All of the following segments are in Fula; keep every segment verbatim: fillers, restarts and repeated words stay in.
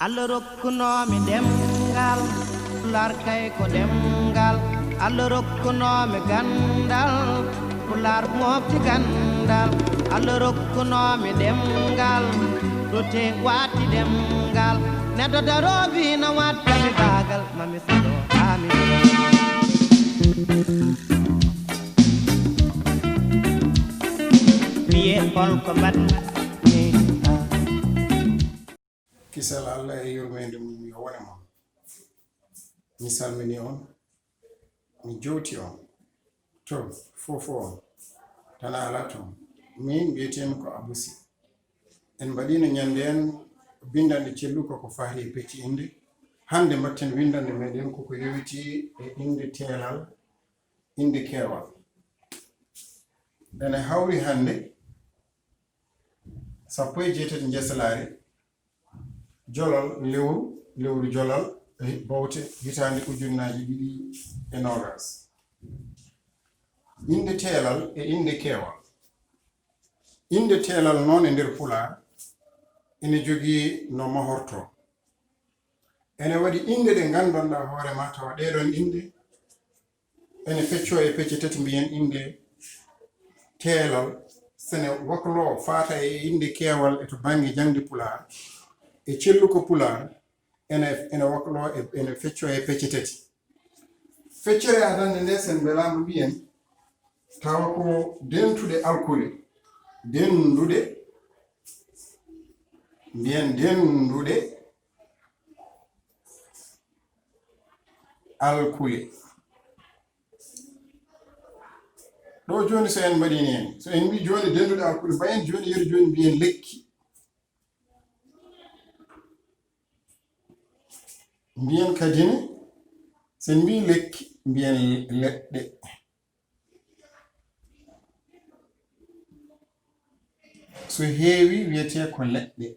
Allah rokkunoomi ɗemngal, Pulaar kay ko ɗemngal. Allah rokkunoomi ganndal, Pulaar mofti ganndal. Allah rokkunoomi ɗemngal, ɗo tee waɗti ɗemngal. Neɗɗo daroowi na waɗtami baagal, mami salo amin. Wiyee hol ko mbaɗmi? Kisal Allah e yurmeende mum yo wone mon. Mi salmini on, mi jowti on, to fof on, tana alaa toon. Min mbiyetee-mi ko Abou Sy. En mbaɗiino ñande en binndanɗe celluka ko faati e pecce innde. Hannde mbaɗten winndannde meɗen koko yowitii e innde teelal, innde keewal. Ene hawri hannde sappo e jeetati Njasalaare, jolal lewru, lewru jolal, e bowte hitaande ujunnaaji ɗiɗi e noogas. Innde teelal e innde keewal. Innde teelal noon e nder Pulaar ene jogii no mahortoo. Ene waɗi innde ɗe nganndanɗaa hoore ma tawa ɗee ɗoon innde ene feccoo e pecce tati, mbiyen innde teelal, sene wakloo faata e innde keewal e to bannge jaŋde Pulaar, e celluka Pulaar, ene, ene wakloo e, ene feccoo e pecce tati. Feccere adannde nde, sen mbelaama mbiyen, tawa ko dentuɗe alkule, denduɗe, mbiyen denduɗe alkule. Ɗo jooni so en mbaɗiino heen, so en mbii jooni denduɗe alkule, mbayen jooni yeru jooni mbiyen lekki. Mbiyen kadi ne, so en mbii lekki, mbiyen leɗɗe. So heewi wiyetee ko leɗɗe.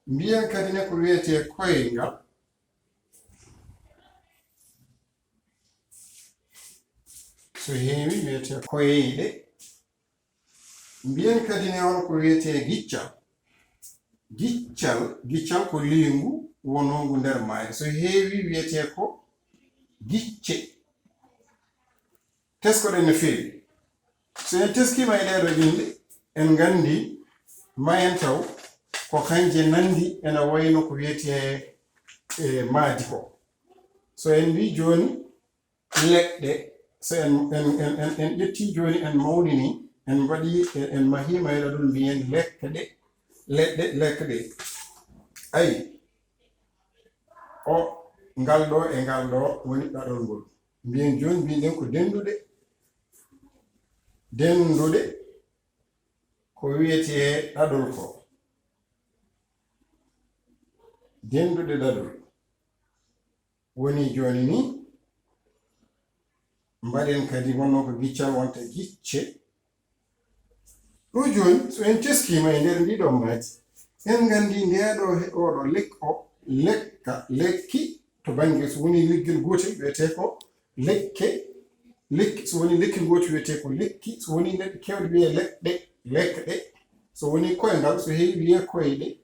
Mbiyen kadi ne ko wiyetee koyngal. So heewi wiyetee koyɗe. Mbiyen kadi ne on ko wiyetee giccal. Giccal, giccal ko liingu wonoongu nder maayo. So heewi wiyetee ko gicce. Teskoɗen no feewi. So en teskiima e ɗee ɗoo innde, en nganndi ma en taw ko kanje nanndi ene wayno ko wiyetee, e, maadi ko. So en mbii jooni leɗɗe, so en, en, en, en, en ƴettii jooni en mawnini, en mbaɗii, en, en mahiima e ɗaɗol mbiyen lekɗe, leɗɗe, lekɗe. Ayi, o, ngal ɗo e ngal ɗo woni ɗaɗol ngol. Mbiyen jooni, mbiyen ko denduɗe, denduɗe ko wiyetee ɗaɗol ko. Denduɗe ɗaɗol. Woni jooni ni, mbaɗen kadi wonno ko giccal wonta gicce. Ɗo jooni, so en teskiima e nder ndii ɗoo maadi, en nganndi ndee ɗoo he-, oo ɗoo lek-, o, lekka, lekki, to bannge so woni leggel gootel wiyetee ko lekke, lekki, so woni lekkel gootel wiyetee ko lekki, so woni leɗɗe keewɗe wiyee leɗɗe, lekɗe, so woni koyngal, so heewi wiyee koyɗe,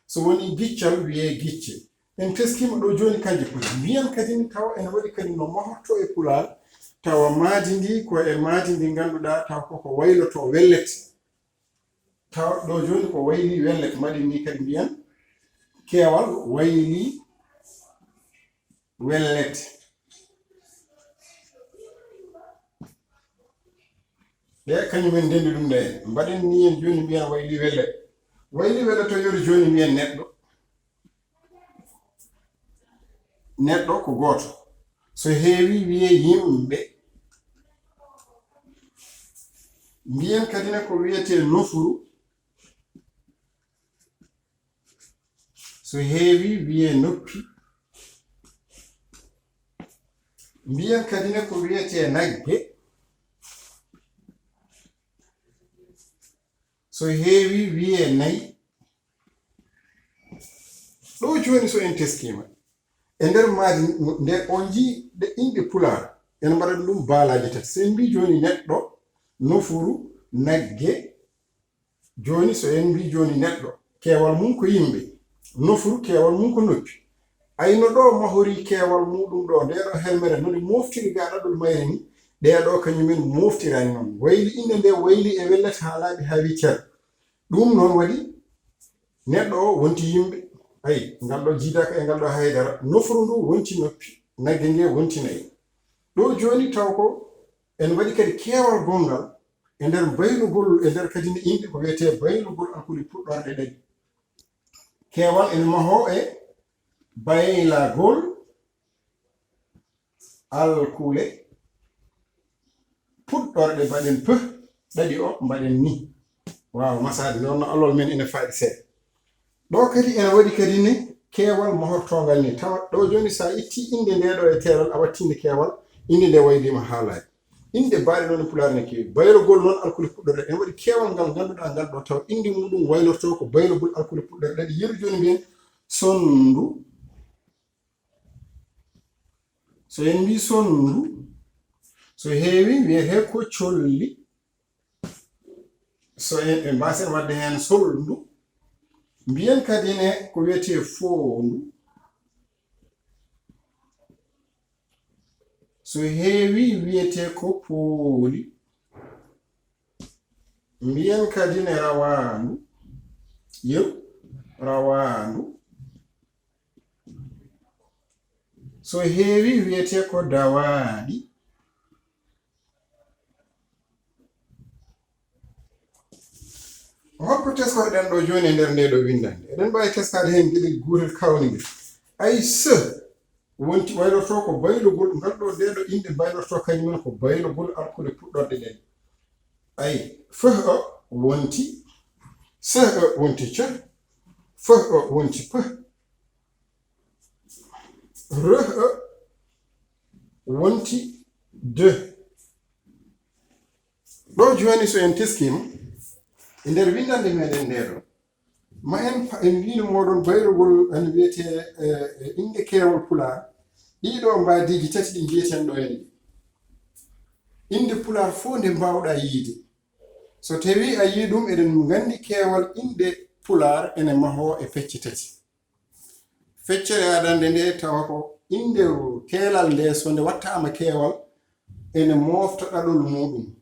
so woni giccal wiyee gicce. En teskiima ɗo jooni kanje poti. Mbiyen kadi ne tawa ene waɗi kadi no mahortoo e Pulaar, tawa maadi ndi ko e maadi ndi ngannduɗaa tawa koko waylotoo wellet. Tawa ɗo jooni ko wayli wellet, mbaɗen ni kadi mbiyen keewal wayli wellet. Ɗe kañum en ndenndi ɗum ɗe. Mbaɗen ni en jooni mbiyen wayli wellet. Wayli wellet to yori jooni mbiyen neɗɗo. Neɗɗo ko gooto. So heewi wiyee yimɓe. Mbiyen kadi ne ko wiyetee nofuru. So heewi wiyee noppi. Mbiyen kadi ne ko wiyetee nagge. So heewi wiyee nayi. Ɗo jooni so en teskiima, e nder maadi nde on njii ɗe inɗe Pulaar, en mbaɗat ɗum baalaaji tati. So en mbii jooni neɗɗo, nofuru, nagge, jooni so en mbii jooni neɗɗo, keewal mum ko yimɓe. Nofru, keewal mum ko noppi. Ay no ɗo mahori keewal muɗum ɗo, nde ɗo helmere, no nde moftiri ga ɗaɗol mayre ni, ɗe ɗo kañumen moftirani noon. Wayli, innde nde wayli e wellet haa laaɓi haa wi cer. Ɗum noon waɗi neɗɗo o wonti yimɓe. Ay, ngal ɗo jiidaaka e ngal ɗo haydara. Nofru ndu wonti noppi, nagge nge wonti nayi. Ɗo jooni taw ko en waɗi kadi keewal gonngal e nder baylugol, e nder kadi ne inɗe ko wiyetee baylugol alkuli puɗɗorɗe ɗaɗi. Keewal ene mahoo e baylagol alkule puɗɗorɗe, mbaɗen peh, ɗaɗi o mbaɗen ni. Waaw, masaade noon no alol men ene faaɗi seeɗa. Ɗo kadi ene waɗi kadi ni keewal mahortoongal ni. Tawa ɗo jooni so a itti innde nde ɗo e teelal, a watti nde keewal, innde nde wayliima haa laaɓi. Innde baaɗe noon e Pulaar ne keewi. Baylogol noon alkule puɗɗorɗe ɗaɗi. Ene waɗi keewal ngal ngannduɗaa ngal ɗo taw innde muɗum waylorto ko baylogol alkule puɗɗorɗe ɗaɗi. Yeru jooni mbiyen sonndu. So en mbii sonndu, so heewi wiyetee ko colli. So en, en mbaasen waɗde heen solndu. Mbiyen kadi ne ko wiyetee foondu. So heewi wiyetee ko pooli. Mbiyen kadi ne rawaandu. Yeru, rawaandu. So heewi wiyetee ko dawaaɗi. Holko teskotoɗen ɗo jooni e nder nde ɗo winndannde? Eɗen mbaawi teskaade heen geɗel gootel kawningel. Ay, so wonti waylorto ko baylugol, ngal ɗo, nde ɗo innde baylorto kañum en ko baylugol alkule puɗɗorɗe ɗaɗi. Ay, feh o wonti, seh o wonti ceh, feh o wonti peh, reh o wonti deh. Ɗo jooni so en teskiima, e nder winndannde meɗen nde ɗo, ma en pa-, en mbiino mooɗon baylugol ene wiyetee, eh, eh, innde keewal Pulaar. Ɗii ɗo mbaadiiji tati ɗi mbiyeten ɗo en ɗi. Innde Pulaar fof nde mbaawɗaa yiyde. So tawii a yii ɗum, eɗen nganndi keewal innde Pulaar ene mahoo e pecce tati. Feccere adannde nde tawa ko innde keelal nde, so nde wattaama keewal, ene moofta ɗaɗol muuɗum.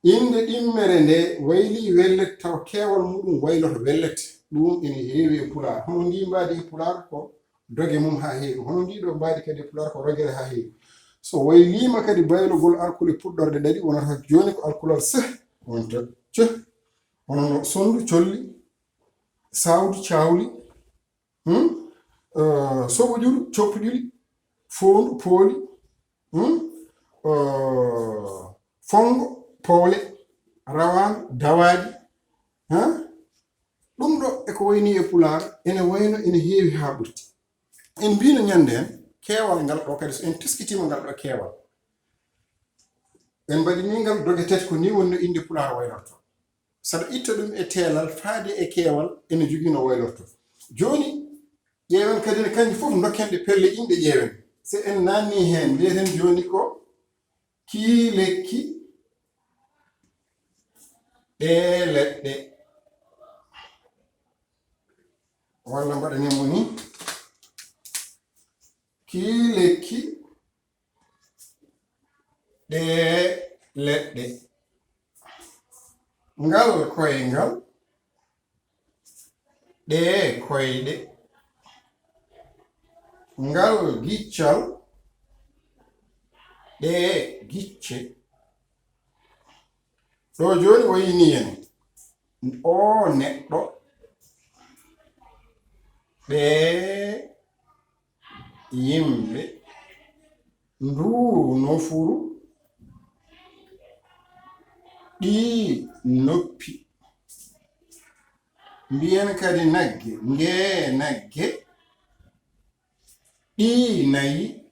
Innde ɗimmere nde waylii wellet, taw keewal muuɗum wayloto wellet. Ɗum ene heewi e Pulaar. Hono ndii mbaadi e Pulaar ko doge mum haa heewi. Hono ndii ɗo mbaadi kadi e Pulaar ko rogere haa heewi. So wayliima kadi baylugol alkule puɗɗorɗe ɗaɗi, wonata jooni ko alkulal seh, wonta ceh. Hono no sonndu, colli, saawdu, caawli, hmm? Eh, soɓoƴuru, coɓoƴuli, foondu, pooli, hmm? Eh, fonngo, powle, rawaandu, dawaaɗi, ha? Ɗum ɗo e ko wayni e Pulaar, ene wayno ene heewi haa ɓurti. En mbiino ñande en, keewal ngal ɗo kadi, so en teskitiima ngal ɗo keewal, en mbaɗi ni ngal doge tati, ko ni woni no innde Pulaar waynorto. Saɗa itta ɗum e teelal faade e keewal, ene jogii no waylorto. Jooni, ƴeewen kadi ne, kanji fof ndokken ɗe pelle inɗe ƴeewen. So en naanni heen, mbiyeten jooni ko kii lekki, ɗee leɗɗe. Walla mbaɗanen mo ni, kii lekki, ɗee leɗɗe. Ngal koyngal, ɗee koyɗe. Ngal giccal, ɗee gicce. Ɗo jooni o yini en. Oo neɗɗo, ɓee yimɓe, nduu nofuru, ɗii noppi. Mbiyen kadi nagge, ngee nagge, ɗii nayi.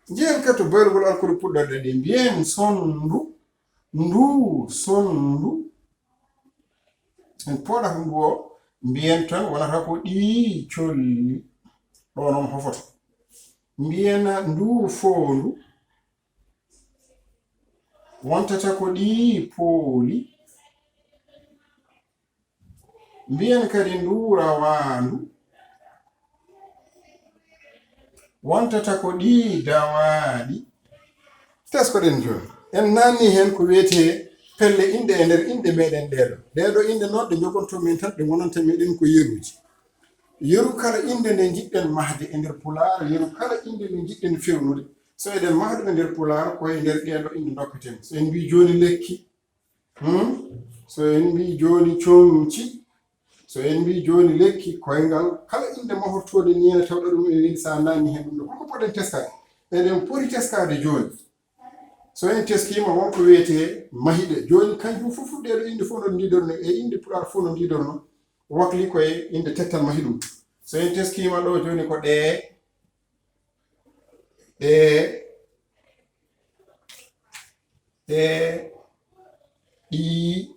Njiyen kadi to baylugol alkule puɗɗorɗe ɗaɗi, mbiyen sonndu, nduu sonndu. En pooɗata ndu o, mbiyen tan wonata ko ɗii colli. Ɗo noon hofoto. Mbiyen nduu foondu, wontata ko ɗii pooli. Mbiyen kadi nduu rawaandu wontata ko ɗii dawaaɗi. Teskoɗen jooni. En naanni heen ko wiyetee pelle inɗe e nder inɗe meɗen ɗeeɗo. Ɗeeɗo inɗe noon ɗe njogonto men tan, ɗe ngonanta meɗen ko yeruuji. Yeru kala inɗe nde njiɗɗen mahde e nder Pulaar, yeru kala inɗe nde njiɗɗen fewnude. So eɗen mahdude nder Pulaar, ko e nder ɗeeɗo inɗe ndokketen. So en mbii jooni lekki, hmm? So en mbii jooni comci, so en mbii jooni lekki, koyngal, kala inɗe mahortoonde nii ene tawɗa ɗum ene weli so a naanni heen ɗum ɗo. Holko poɗen teskaade? Eɗen poti teskaade jooni. So en teskiima, won ko wiyetee mahiɗe. Jooni, kanjum fof, ɗeeɗo inɗe fof no ndiidorno, e inɗe Pulaar fof no ndiidorno, wakli ko e inɗe tettal mahi ɗum. So en teskiima ɗo jooni ko ɗee, ɗee, ɗee, ɗii,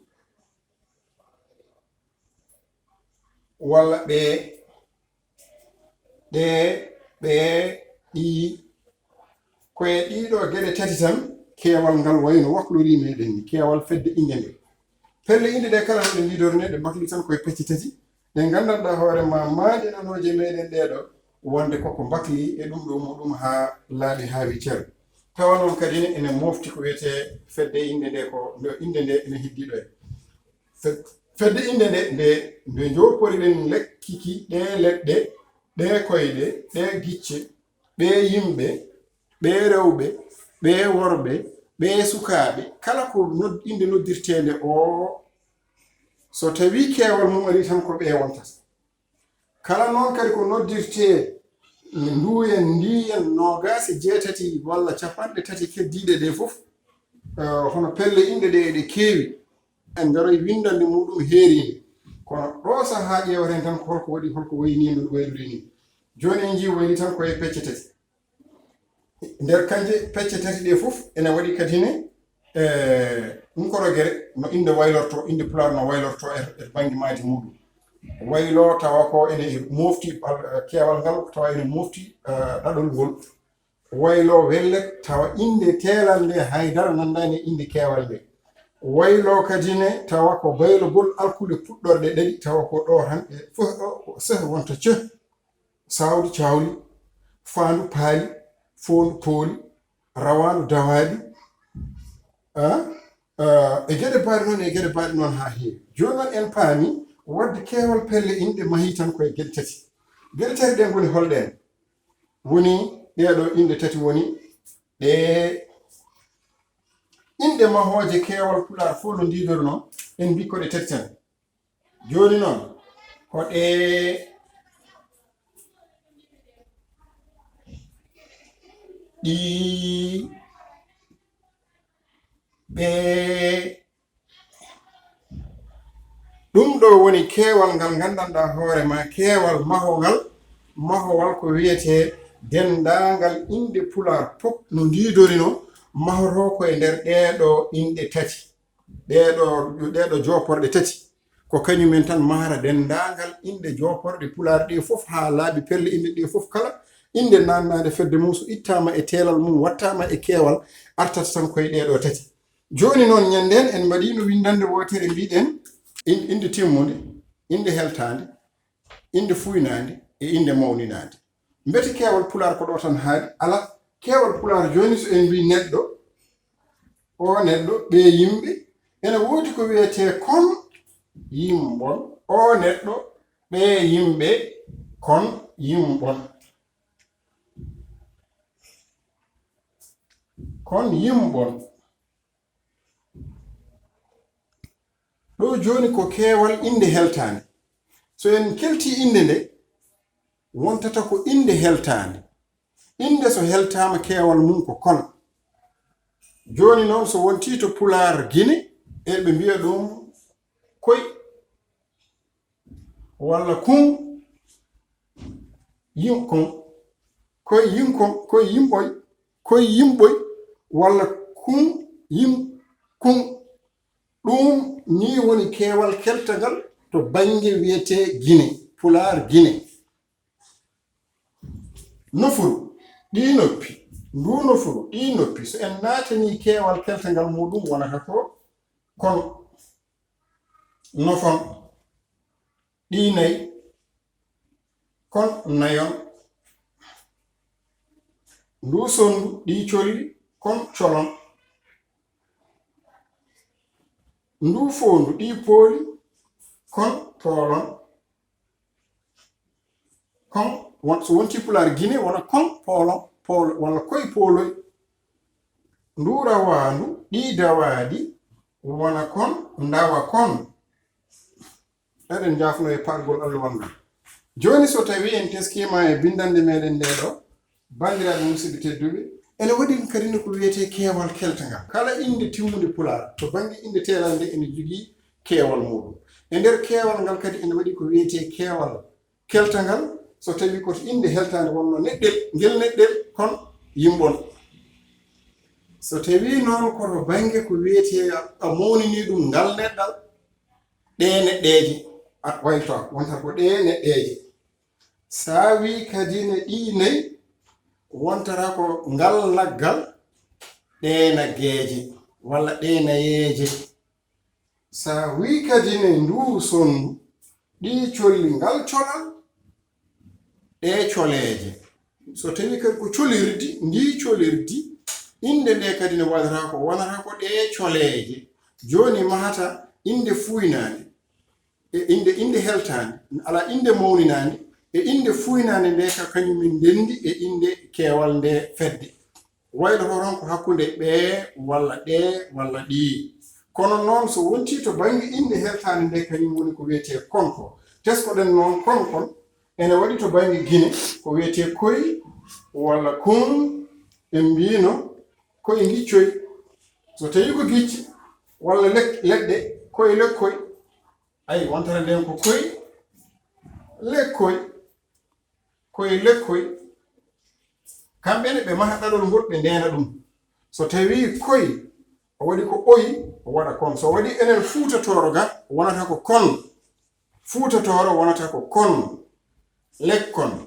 walla ɓee, ɗee, ɓee, ɗii. Ko e ɗiiɗoo geɗe tati tan keewal ngal wayno waklorii meɗen ni, keewal fedde innde nde. Pelle inɗe ɗe kala no ɗe ndiidornee, ɗe mbakli tan ko e pecce tati, ɗe nganndanɗaa hoore ma maaɗi nanooje meɗen ɗeeɗo, wonde koko mbakli e ɗum ɗo muɗum haa laaɓi haa wi cer. Tawa noon kadi ne ene mofti ko wiyetee fedde inɗe nde, ko nde inɗe nde ene heddi ɗo e. Fe-, fedde inɗe nde, nde, nde njoporiɗen lekki ki, ɗee leɗɗe, ɗee koyɗe, ɗee gicce, ɓee yimɓe, ɓee rewɓe, ɓee worɓe, ɓee sukaaɓe, kala ko nod-, innde noddirteende oo, so tawii keewal mum arii tan ko ɓee wontata. Kala noon kadi ko noddirtee nduuyen, ndiiyen noogaas e jeetati walla capanɗe tati keddiiɗe ɗee fof, eh, hono pelle inɗe ɗee eɗe keewi, en ngaroy winndannde muɗum heeriinde. Kono ɗoo sahaa ƴeewaten tan ko holko waɗi, holko wayi nii no ɗum waylude nii. Jooni en njii wayli tan ko e pecce tati. Nder kanje pecce tati ɗe fof ene waɗi kadi ne, eh, ɗum ko rogere no innde waylorto, innde Pulaar no waylorto e, e bannge maadi muɗum. Waylo tawa ko ene mofti bal-, keewal ngal, tawa ene mofti, eh, ɗaɗol ngol. Waylo wellet tawa innde teelal nde hay dara nanndaani e innde keewal nde. Waylo kadi ne tawa ko baylogol alkuɗe puɗɗorɗe ɗaɗi, tawa ko ɗo tan e fof ɗo ko seh wonta ceh. Sawdu cawli, faandu paali, foondu pooli, rawaandu dawaaɗi, ah, ah, e geɗe baaɗe noon, e geɗe baaɗe noon haa heewi. Jooni noon en paami waɗde keewal pelle inɗe mahii tan ko e geɗe tati. Geɗe tati ɗen ngoni holɗen? Woni ɗeeɗo inɗe tati woni ɗe inɗe mahooje keewal Pulaar fof no ndiidornoo, en mbii ko ɗe tati tan. Jooni noon, ko ɗee, ɗii, ɓee. Ɗum ɗo woni keewal ngal nganndanɗaa hoore ma, keewal mahowal, mahowal ko wiyetee denndaangal inɗe Pulaar pop no ndiidorino, mahotoo ko e nder ɗee ɗo inɗe tati. Ɗee ɗo, ɗee ɗo jooporɗe tati, ko kañum en tan mahata denndaangal inɗe jooporɗe Pulaar ɗee fof, haa laaɓi pelle inɗe ɗee fof kala, innde naannaande fedde mum so ittaama e teelal mum, wattaama e keewal, artata tan ko e ɗee ɗo tati. Jooni noon, ñanndeen en mbaɗiino winndannde wootere, mbiɗen in-, innde timmunde, innde heltaande, innde fuuynaande e innde mawninaande. Mbete keewal Pulaar ko ɗo tan haaɗi? Alaa, keewal Pulaar jooni so en mbii neɗɗo, oo neɗɗo, ɓee yimɓe, ene woodi ko wiyetee kon yimɓon, oo neɗɗo, ɓee yimɓe, kon yimɓon. Kon yimɓon. Ɗo jooni ko keewal innde heltaande. So en keltii innde nde, wontata ko innde heltaande. Innde so heltaama keewal mum ko kon. Jooni noon so wontii to Pulaar Gine, eɓe mbiya ɗum koy walla kun yim-, kon, koy yim-, kon, koy yimɓoy, koy yimɓoy, walla kun yim-, kun. Ɗum nii woni keewal keltagal to bannge wiyetee Gine, Pulaar Gine. Nofuru, ɗii noppi, nduu nofuru, ɗii noppi, so en naatanii keewal keltagal muɗum wonata ko kon. Nofon. ɗii nay, kon nayon. Nduu sonndu, ɗii colli, kon colon. Nduu foondu, ɗii pooli, kon poolon. Kon, won-, so wontii Pulaar Gine, wona kon poolon, pool-, walla koy pooloy. Nduu rawaandu, ɗii dawaaɗi, wona kon ndawa kon. Eɗen njaafnoo e paɗgol alluwal ngal. Jooni, so tawii en teskiima e binndannde meɗen ndee ɗoo, banndiraaɓe musidɓe tedduɓe, ene waɗi ɗum kadi ne ko wiyetee keewal keltangal. Kala innde timmunde Pulaar, to bannge innde teelal nde, ene jogii keewal muuɗum. E nder keewal ngal kadi ene waɗi ko wiyetee keewal keltangal, so tawii ko to innde heltaande wonnoo neɗɗel, ngel neɗɗel kon yimɓon. So tawii noon ko to bannge ko wiyetee a, a mawninii ɗum ngal neɗɗal, ɗee neɗɗeeje, a, wayto, wonta ko ɗee neɗɗeeje. So a wii kadi ne ɗii nay, wontata ko ngal naggal, ɗee naggeeje, walla ɗee nayeeje. So a wii kadi ne nduu sonndu, ɗii colli, ngal colal, ɗee coleeje. So tawii kadi ko colirdi, ndii colirdi, innde nde kadi ne waɗata ko, wonata ko ɗee coleeje. Jooni mahata innde fuuynaande, e innde, innde heltaande, alaa, innde mawninaande, e innde fuuynaande nde ka kañum min ndenndi e innde keewal nde fedde. Waylo ko ron ko hakkunde ɓee walla ɗee walla ɗii. Kono noon, so wontii to bannge innde heltaande nde, kañum woni ko wiyetee kon ko. Tesko-ɗen noon kon kon, ene waɗi to bannge Gine ko wiyetee koy walla kun, ɓe mbiino koy ngiccoy. So tawii ko gicce walla lek-, leɗɗe, koy lekkoy. Ayi, wontata nden ko koy lekkoy. Koy lekkoy, kamɓe ne ɓe maha ɗaɗol ngol, ɓe ndeena ɗum. So tawii koy, o waɗi ko oy, o waɗa kon. So waɗi enen Fuuta Tooro ga, wonata ko kon. Fuuta Tooro wonata ko kon. Lekkon.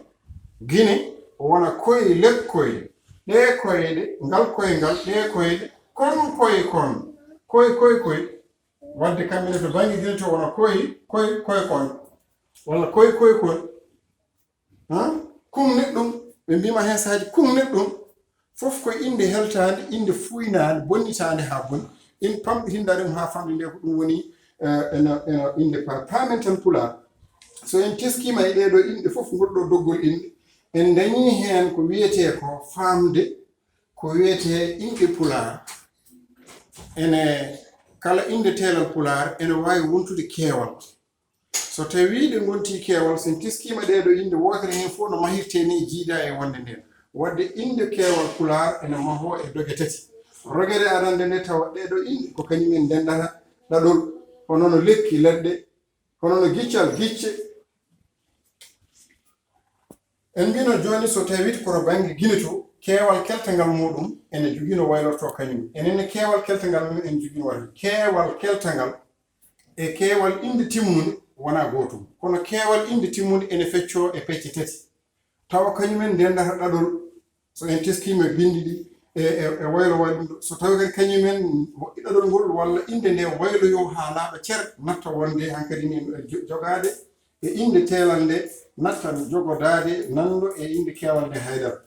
Gine, o wona koy lekkoy. Ɗee koyɗe, ngal koyngal, ɗee koyɗe, kon koy kon. Koy, koy, koy. Wadde kamɓe ne to bannge Gine to wona koy, koy, koy kon. Walla koy, koy, koy. Han? Kun neɗɗum, ɓe mbiima heen saaji kun neɗɗum, fof ko innde heltaande, innde fuuynaande, bonnitaande haa boni. En pamɗitinda ɗum haa famɗi nde ko ɗum woni, eh, ena, ena innde pa-, paamen tan Pulaar. So en teskiima e ɗee ɗoo inɗe fof, ngol ɗoo doggol inɗe, en ndañii heen ko wiyetee ko faamde, ko wiyetee inɗe Pulaar. Ene, kala innde teelal Pulaar ene waawi wontude keewal. So tawii ɗe ngontii keewal, so en teskiima ɗee ɗoo inɗe, wootere heen fof no mahirtee ni, jiidaa e wonde ndeen. Wadde innde keewal Pulaar ene mahoo e doge tati. Rogere arande nde tawa ɗee ɗoo inɗe ko kañum en ndenndata ɗaɗol, hono no lekki, leɗɗe, hono no giccal, gicce. En mbiino jooni, so tawii ko to bannge Gine to, keewal keltangal muuɗum ene jogii no waylortoo kañum. Enen ne keewal keltangal mum ene jogii no waylortoo. Keewal keltangal e keewal innde timmunde wonaa gootum. Kono keewal innde timmunde ene feccoo e pecce tati. Tawa kañum en ndenndata ɗaɗol, so en teskiima binndi ɗi e, e, e waylo waɗi ɗum ɗo. So tawii kadi kañum en moƴƴi ɗaɗol ngol walla innde nde wayloyoo haa laaɓa cer, natta wonde hankadi ni, e jo-, jogaade e innde teelal nde, natta jogodaade nanndo e innde keewal nde haydara.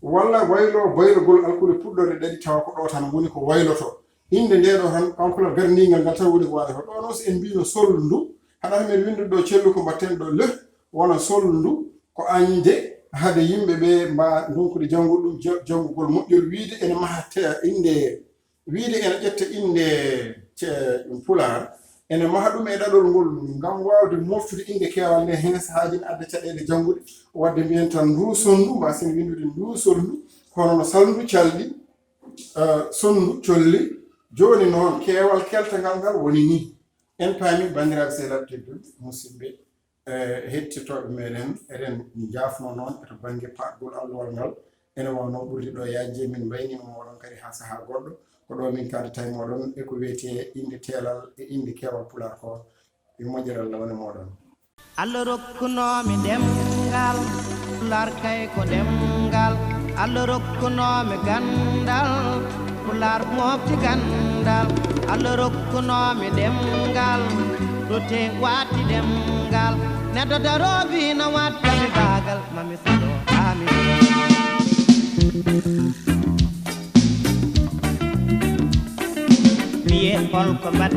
Walla waylo baylogol alkule puɗɗorde ɗaɗi tawa ko ɗo tan woni ko wayloto. Innde nde ɗo tan, alkulal gardiingal ngal tan woni ko waylotoo. Ɗo noon so en mbiino solndu, haɗata men winndude ɗo cellu ko mbaɗten ɗo leh, wona solndu, ko añde hade yimɓe ɓe mba ndonkude janngude ɗum, ja-, janngugol moƴƴol, wiyde ene maha te-, innde, wiyde ene ƴetta innde ce-, Pulaar, ene maha ɗum e ɗaɗol ngol ngam waawde moftude innde keewal nde, heen sahaaji ne adda caɗeele janngude. Wadde mbiyen tan nduu sonndu, mbasen winndude nduu sonndu, kono no salndu calɗi, eh, sonndu colli. Jooni noon, keewal keltangal ngal woni nii. En paami, banndiraaɓe sehilaaɓe tedduɓe, musidɓe, eh, hettotooɓe meɗen, eɗen njaafnoo noon e to bannge paɗgol alluwal ngal, ene waawno ɓurde ɗo yaajde, min mbayniima mooɗon kadi haa sahaa goɗɗo, ko ɗo min kaaldata e mooɗon e ko wiyetee innde teelal e innde keewal Pulaar ko. Yo moƴƴere Allah wone mooɗon. Allah rokkunoomi ɗemngal, Pulaar kay ko ɗemngal. Allah rokkunoomi ganndal, Pulaar mofti ganndal. Allah rokkunoomi ɗemngal, Rute waati ɗemngal. Neɗɗo daroowi no watta mi baagal, mami salo, amin. Wiye holko mbaɗ